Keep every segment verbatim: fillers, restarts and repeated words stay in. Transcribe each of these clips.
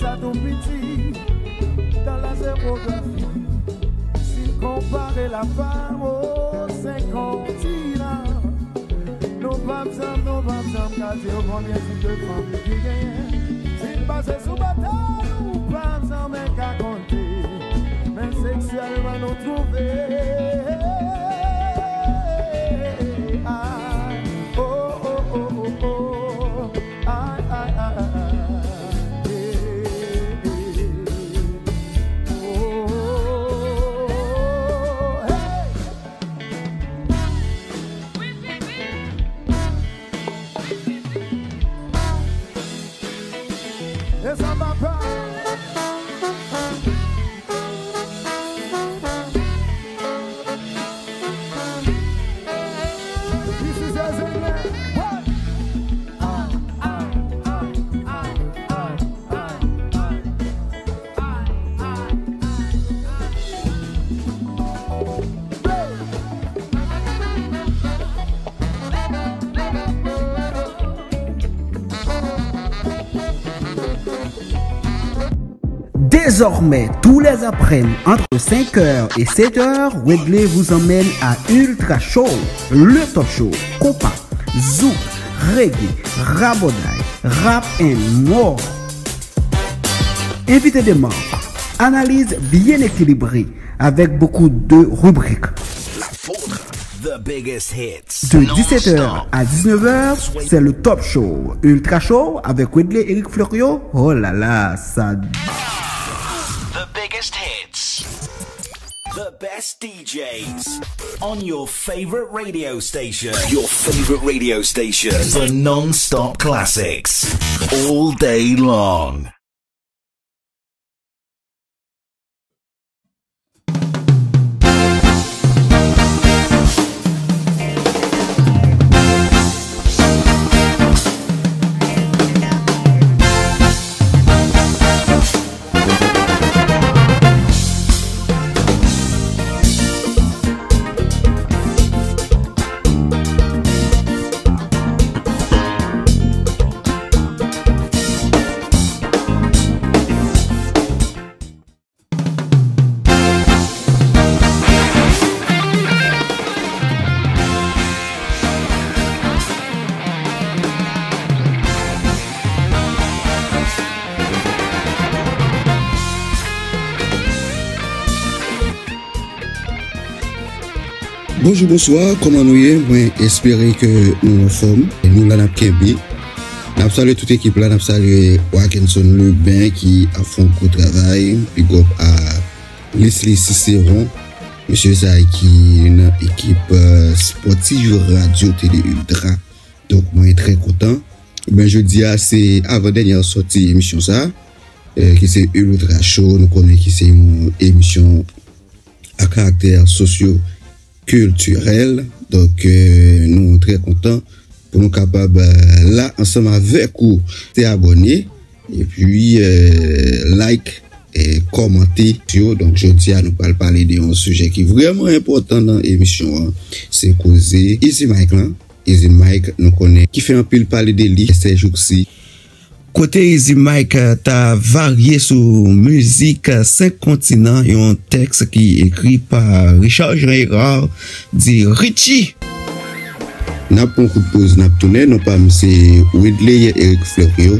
sa tou piti. Dans la zérographie, si n konpare la femme au cinquante là, nou p ap janm, nou p ap janm ka di w konbyen tip de fanmi ki genyen. Si n pase sou batay, nou p ap janm ka konte. Men seksyèlman nou twouve. Ay, oh, oh, oh, oh, oh. Ay, ay, ay, ay, ay, ay. Yeah, yeah, yeah. Oh, hey. E sa papa. This is Ezra. What? Désormais, tous les après-midi, entre cinq heures et sept heures, Wedley vous emmène à Ultra Show, le top show, compas, zouk, reggae, raboday, rap and more. Invité de marque, analyse bien équilibrée avec beaucoup de rubriques. La Foudre, the biggest hits. De dix-sept heures à dix-neuf heures, c'est le top show, Ultra Show avec Wedley Eric Fleuriot. Oh là là, ça. The biggest hits. The best D Js on your favorite radio station. Your favorite radio station. The non-stop classics all day long. Bonjou, bonswa, kòman nou ye? Mwen espere ke nou anfòm. Nou la n ap kenbe. N ap salye tout ekip la, n ap salye Wakenson Leben ki ap fè yon gwo travay. Big up a Leslie Cicéron, mesye sa ki nan ekip, euh, spòtif Radyo Tele Ultra. Donk, mwen trè kontan. Ben, jodi a, se avan dènyè sòti emisyon sa, euh, ki se Ultra Show. Nou konnen ki se yon emisyon a karaktè sosyo-kiltirèl. Donk, euh, nou trè kontan pou nou kapab, euh, la ansanm avèk ou. Te abòne, epi, euh, like, e kòmante yo. Donk, jodi a, nou pral pale de yon sijè ki vrèman enpòtan nan emisyon an. Se koze Easy Mike lan. Easy Mike, nou konnen, ki fè anpil pale de li sèjousi. Kote Easy Mike ta varye sou mizik Senk Kontinan, yon tèks ki ekri pa Richard Jean Hérard, di Richie. N ap pran kout poz, n ap tounen. Non pa m se Wedley Eric Fleurio.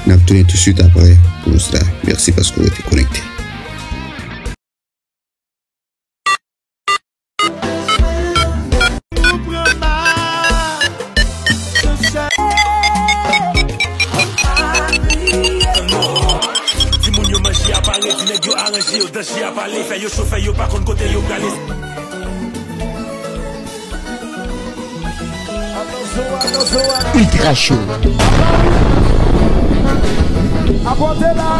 N ap tounen tousuit apre poz la. Mèsi paske w rete konekte. Timoun yo manje a pare, ti nèg yo aranje yo, danje a pale, fè yo cho, fè yo pa konn kote yo prale. Ultra Show. Apòte la.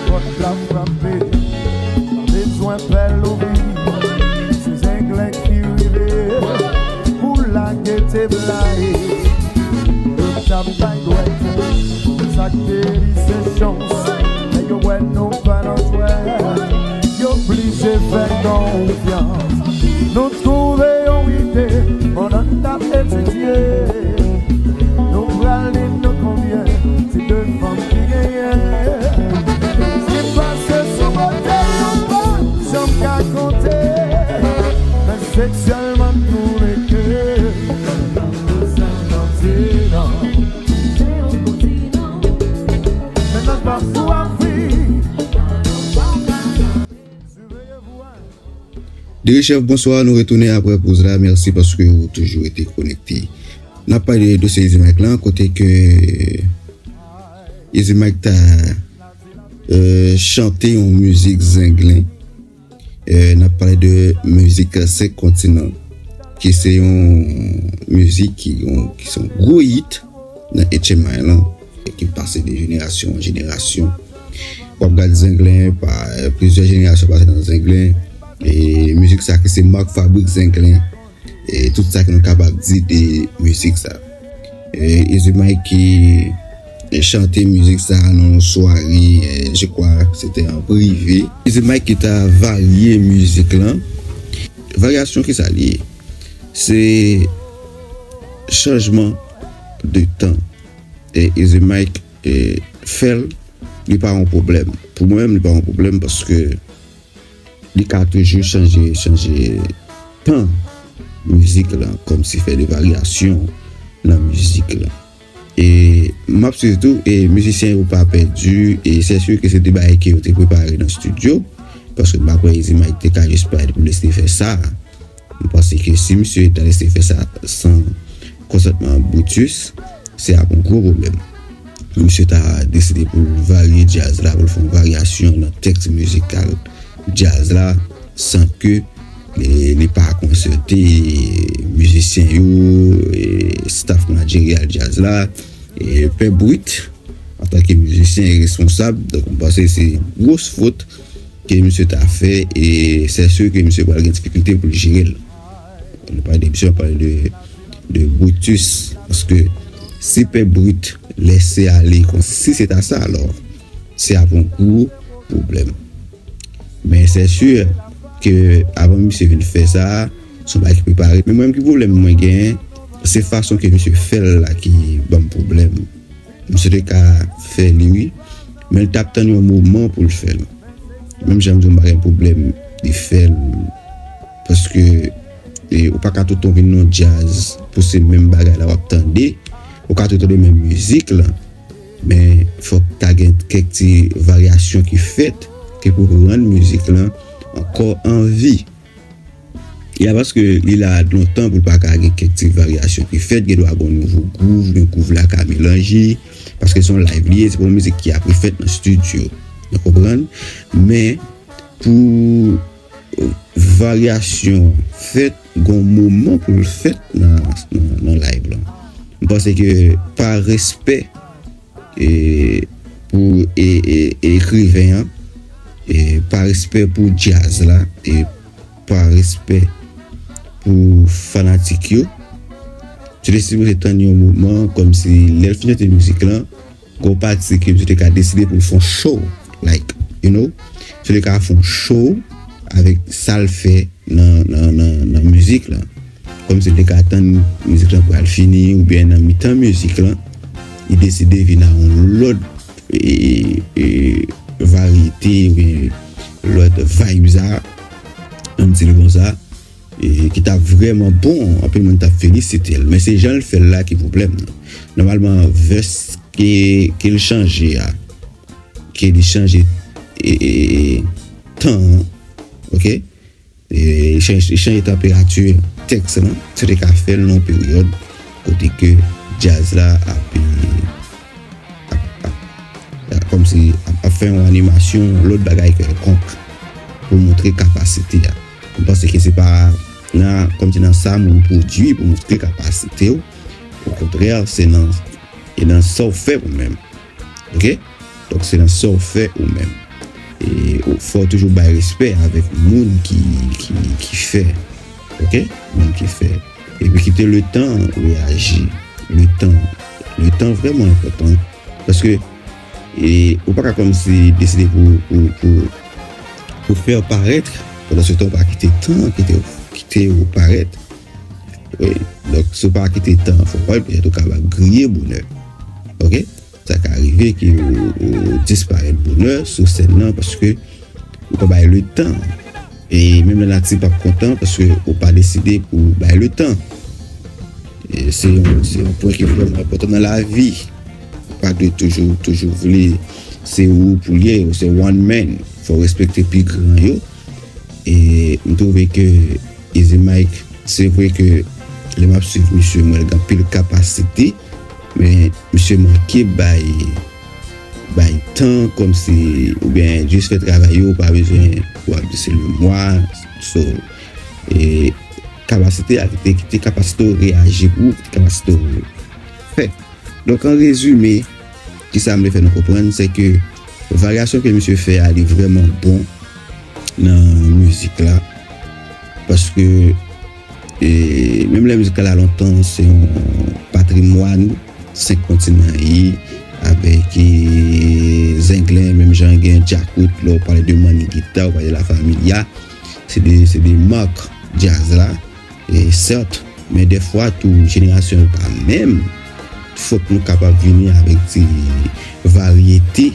Pòt la frape, pa bezwen pè louvri. Se Zenglen ki rive pou lage te blayi. Yo t ap bay dwèt, sa k te di se chans. Lè yo wè nou pa nan jwèt, yo blije fè konfyans. Nou twouve yon ide pandan n t ap etidye. Nou pral di nou konbyen ti de fanm ki genyen. Se pase sou kote nou pa janm ka konte. Men seksyèlman n twouve ke nou santi nan. Mennaj pa sou avi. Diri Chèf, bonswa, nou retounen apre poz la. Mèsi paske ou toujou rete konekte. N ap pale de dosye Easy Mike lan, kote ke Easy Mike ta, euh, chante yon mizik Zenglen. Euh, n ap pale de mizik Senk Kontinan, ki se yon mizik ki, yon, ki se yon gwo hit nan H M I lan, ki pase de jenerasyon an jenerasyon. W ap gade Zenglen, pa, plizyè jenerasyon pase nan Zenglen. E mizik sa ki se mak fabrik Zenglen. E tout sa ke nou kapab di de mizik sa. E Easy Mike ki, e, chante mizik sa nan yon sware, e, je kwa se te an prive. Easy Mike ki ta varye mizik lan. Varyasyon ki sa li ye? Se chanjman de tan. E Easy Mike, e, fè l, li pa yon pwoblèm. Pou mwen menm, li pa yon pwoblèm paske li ka toujou chanje, chanje tan mizik lan, kòmsi fè de varyasyon nan mizik lan. E m ap swiv tou, e mizisyen yo pa pèdi, e se si ke se de bagay ke yo te prepare nan estidyo, paske m pa kwè Easy Mike te ka jis pale pou l te fè sa. M panse ke si misye ta lese fè sa san konsantman Brutus, se ap yon gwo pwoblèm. Misye ta deside pou l varye djaz la, pou l fè yon varyasyon nan tèks mizikal djaz la, san ke, e, li pa konsèlte mizisyen yo, e, staff manajerial djaz la, e, Pè Brit, antanke mizisyen e responsab, donk, m panse se gwos fot ke misye ta fè, e se si ke misye pral gen difikilte pou l jere l. Nou pale de misye, nou pale de, de Brutus, paske si Pè Brit lese ale konsi se ta sa, alò, se ap yon gwo pwoblèm. Men se si ke avan misye vin fè sa, se yon bagay ki prepare. Men mwen menm ki pwoblèm mwen genyen, se fason ke misye fè l la ki ban m pwoblèm. Misye te ka fè li wi, men l t ap tann yon moman pou l fè l. Menm jan m di w m pa gen pwoblèm li fè l, paske, e, ou pa ka toutan vin nan djaz pou se menm bagay la w ap tande, ou ka toutan tande menm mizik lan, men fòk ta gen kèk ti varyasyon ki fèt, ki pou rann mizik lan ankò an vi. E a paske li la lontan pou l pa ka gen kèk ti varyasyon ki fèt, gen dwa gen yon nouvo gwouv, men gwouv la ka melanje, paske se yon live li ye, se pa yon mizik ki ap refèt nan estidyo. Nou konprann? Men pou, euh, varyasyon fèt, gen yon moman pou l fèt nan, nan, nan live lan. M panse ke pa respè e, pou, e, e, e ekriven an, e, pa respè pou djaz la, e pa respè pou fanatik yo. Yo te sipoze tann yon moman, kòmsi lè l fin chante mizik lan, Gon pati ke misye te ka deside pou l fè yon show, like, you know, misye te ka fè yon show avèk sa l fè nan, nan, nan, nan mizik lan. Kòmsi l te ka tann mizik lan pral fini, oubyen nan mitan mizik lan, li deside vin a yon lòt, e, e, varyete, oubyen lòt vibes a, ann di l konsa, e, ki t ap vrèman bon, anpil moun t ap felisite l. Men se jan l fè l la ki pwoblèm nan. Nòmalman, vès ke, ke l chanje a, ke li chanje, e, e, e, tan an, oke? E, li chanje, li chanje tanperati tèks lan, se te ka fè l nan yon peryòd kote ke djaz la ap, e, ap, ap, ap, kòmsi ap, ap fè yon animasyon, yon lòt bagay kèlkonk pou montre kapasite a. M panse ke se pa nan, kòmsi nan sa moun pwodui pou montre kapasite w. Okontrè, se nan, e nan sa w fè ou menm. Oke? Donk, se nan sa w fè ou menm. E ou, fò w toujou bay respè avèk moun ki, ki, ki fè. Oke? Moun ki fè. Epi kite letan reyaji. Letan, letan vrèman enpòtan. Paske, e, ou pa ka kòmsi deside pou, pou, pou, pou fè w parèt, pandan se tan ou pa kite tan kite, kite w parèt. Wi. Donk, si w pa kite tan an fè w parèt, petèt ou kapab griye bonè. Oke? Sa ka rive ke ou, ou disparèt bonè sou sèn nan paske ou pa bay letan. E menm lanati p ap kontan paske ou pa deside pou bay letan. E se yon, se yon pwen ki vrèman enpòtan nan lavi. Ou pa dwe toujou, toujou vle se ou pou l ye, ou se one man. Fò w respekte pi gran yo. E m twouve ke Easy Mike, se vre ke lè m ap swiv misye, m wè l gen anpil kapasite, men misye manke bay, bay tan, kòmsi, oubyen jis fè travay yo, ou pa bezwen pou ap di se le mwa, so, e kapasite a, kite, kite kapasite w reyaji pou ou, kite kapasite w fè. Donk, an rezime, kisa m vle fè nou konprann, se ke varyasyon ke misye fè a, li vrèman bon nan mizik la. Paske, e, menm lè mizik la lontan, se yon patrimwàn senk kontinan ye, avèk, e, Zenglen, menm jan gen Djakout, lè w pale de Manni Gita, w pale de La Familia, se de, se de mak djaz la. E sèt, men dèfwa tou, jenerasyon yo pa menm. Fòk nou kapab vini avèk ti varyete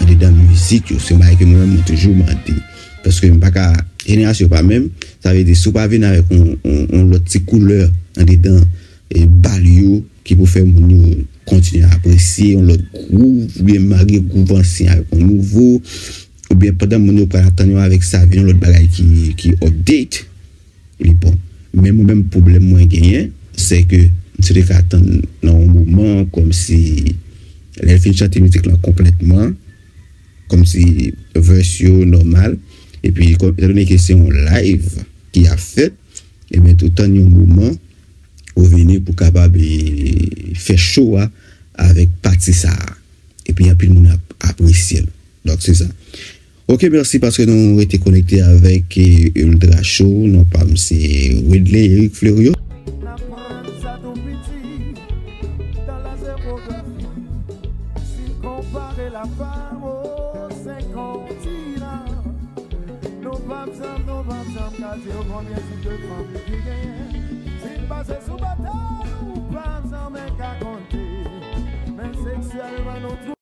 andedan mizik yo. Se yon bagay ke mwen menm, mwen toujou mande. Paske m pa ka, jenerasyon yo pa menm, sa vle di, si w pa vin avèk yon, yon, yon lòt ti koulè andedan, e, bal yo, ki pou fè moun yo kontinye apresye yon lòt gwouv, oubyen marye gwouv ansyen avèk yon nouvo, oubyen pandan moun yo pral tann yo avèk sa, vin yon lòt bagay ki, ki update, li bon. Men mwen menm, pwoblèm mwen genyen, se ke m sou te ka tann nan yon moman, kòmsi lè l fin chante mizik lan konplètman, kòmsi vès yo nòmal, epi kòm, etandone ke se yon live ki ap fèt, ebyen, tou tann yon moman, ou vini pou kapab, e, fè show a avèk pati sa a. Epi anpil moun ap apresye l. Donk, se sa. Ok, mèsi paske nou rete konekte avèk, e, Ultra Show. Non pa m se Wedley Eric Fleuriot. N ap pran sa tou piti dan la zewografi. Si n konpare la pa o senk kontinan, nou p ap janm, nou p ap janm ka di w konbyen tip de fanmi ki genyen. Si n pase sou batay, ou p ap janm ka konte. Men seksyèlman, nou